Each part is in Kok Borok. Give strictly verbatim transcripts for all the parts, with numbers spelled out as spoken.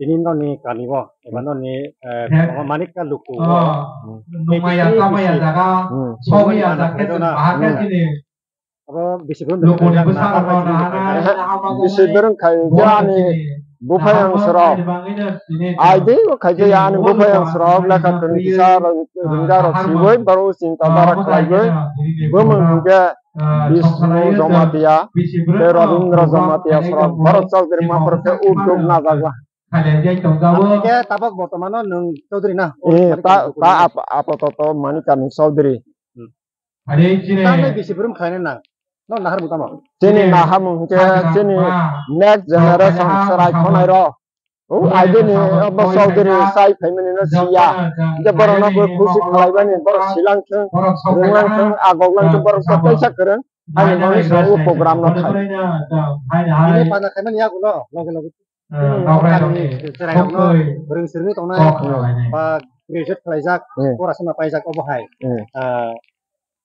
Tini noni kani o, eba noni, eh, Manika Luku o. Nungmaya, tamaya jaga, sogwi ya jaga, bahar khe chini. Abo bisi brum lukuni bwsa rok no nahana. Bisi brum khai je ani buphai ang srok. Ai de o khai je ani buphai ang srok lekha kwrwng kisa rwngya rok siwi borok chini tongma rok khlaiwi bumung hwnkhe Bishnu Jamatia tei Rabindra Jamatia srok borok Chaudhary maphar khe uk tuk najagwa. Hingke tabok bortomano nwng Chaudhary na? Eh, ta, ta ap-, apatot Manikani Chaudhary. Tamni bisi brum khlainai na? No nahar mutamo? Chini nahamung hingke chini next generation chwrai khonai rok. O aideni obo Chaudhary sai phaimani no siya. Hingke borok no bo khusi khlaibani borok silang thung, rwnglang thung, agok lang thung borok khe kaisa kwrwng. Ani mani sa o program no khai. Ini pada khaimani yagulo loge loge. Chwrairokno rwng swrwngwi tongnai, ba graduate khlaijak, pora sima paijak obo hai.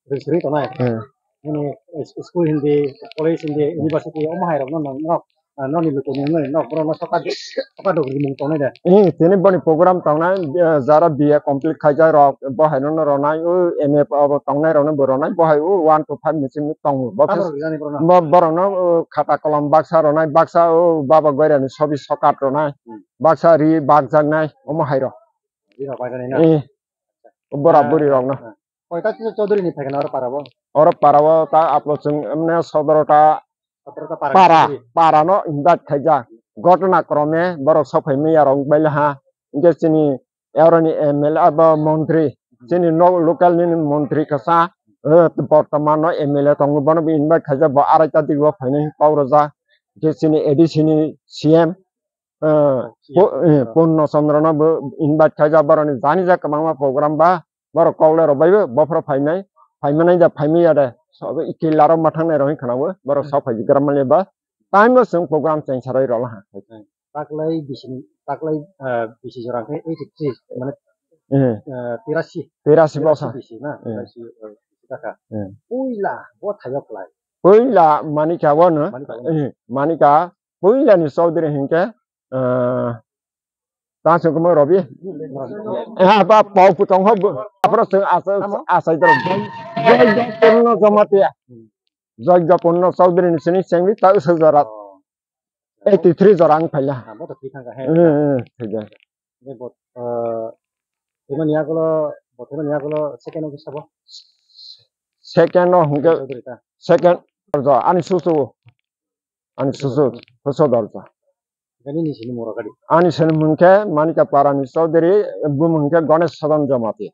Rwng swrwngwi tongnai. Nini school hindi, college hindi, university omo hai rokno nwng nok, noni lukuni wngwi nok borokno sokat sokat rok rimung tongnai de. Tini boni program tongnai, jara B A complete khaijak rok bo hai no ronai, o M A abo tongnai rokno bo ronai, bo hai o one to five ni simi tongo. Bo khe borokno khata kolom baksa ronai, baksa o baba goirani sobi sokat ronai. Baksa ri bakjaknai omo hai rok. Ri rok bakjaknai na? Eh. Bora buri rok no. Koita Chaudhary ni phaikha na oro para o? Oro para o ta aplo chwng emne sodoro ta para, para no invite khaijak. Gotona krome borok sok phai manya rok bai ha. Hingke chini Aroni M L A abo montri, chini no local nini montri kasa, eh, bortoman no M L A tongo, bono bo invite khaijak, bo arai ta digi o phainai kok rwjak, je chini A D C ni C M, eh, Pu-, eh, Purno Chandra no bo invite khaijak, boroni jani jak kwbangma program ba, borok kok le rw bai bo, bophoro phainai, phaimanai da, phaimaya de, sobo killa rok ma thangnai rok hinkhana bo, borok sok phai gram mani ba, time bo chwng program cheng sarai rw laha. Taklai bisi, taklai, ah, bisi jora khe eighty three, mane, eh, tirasi. Tirasi bwsa. Bisi na, tirasi, eh, bisi taka. Puila bo thayo klai. Puila Manika bo no. Manika bo no. Eh, Manika puila ni Chaudhary hinkhe, eh, ta sung kamo Robi. Eh, ba pau putong ho bo. Apro sung asa, asa idro. Jai, jai, jai, Purno Jamatia. Jai, jai, Purno Chaudhary ni sini sengwi ta usa jora. Oh. Eighty three jora ang phaila. Ah, bo to thwi thangkha, he. Eh, eh, thwi ja. Bo, eh, thwimani yagulo, bo thwimani yagulo second o kisa bo? Second o hwnkhe, Chaudhary ta. Second, ani susu. Ani susu, susu dorja. Gani ni sini moro gadi. Ani sini hwnkhe Manika Parani Chaudhary, bumung hwnkhe Ganesh Sadan Jamatia.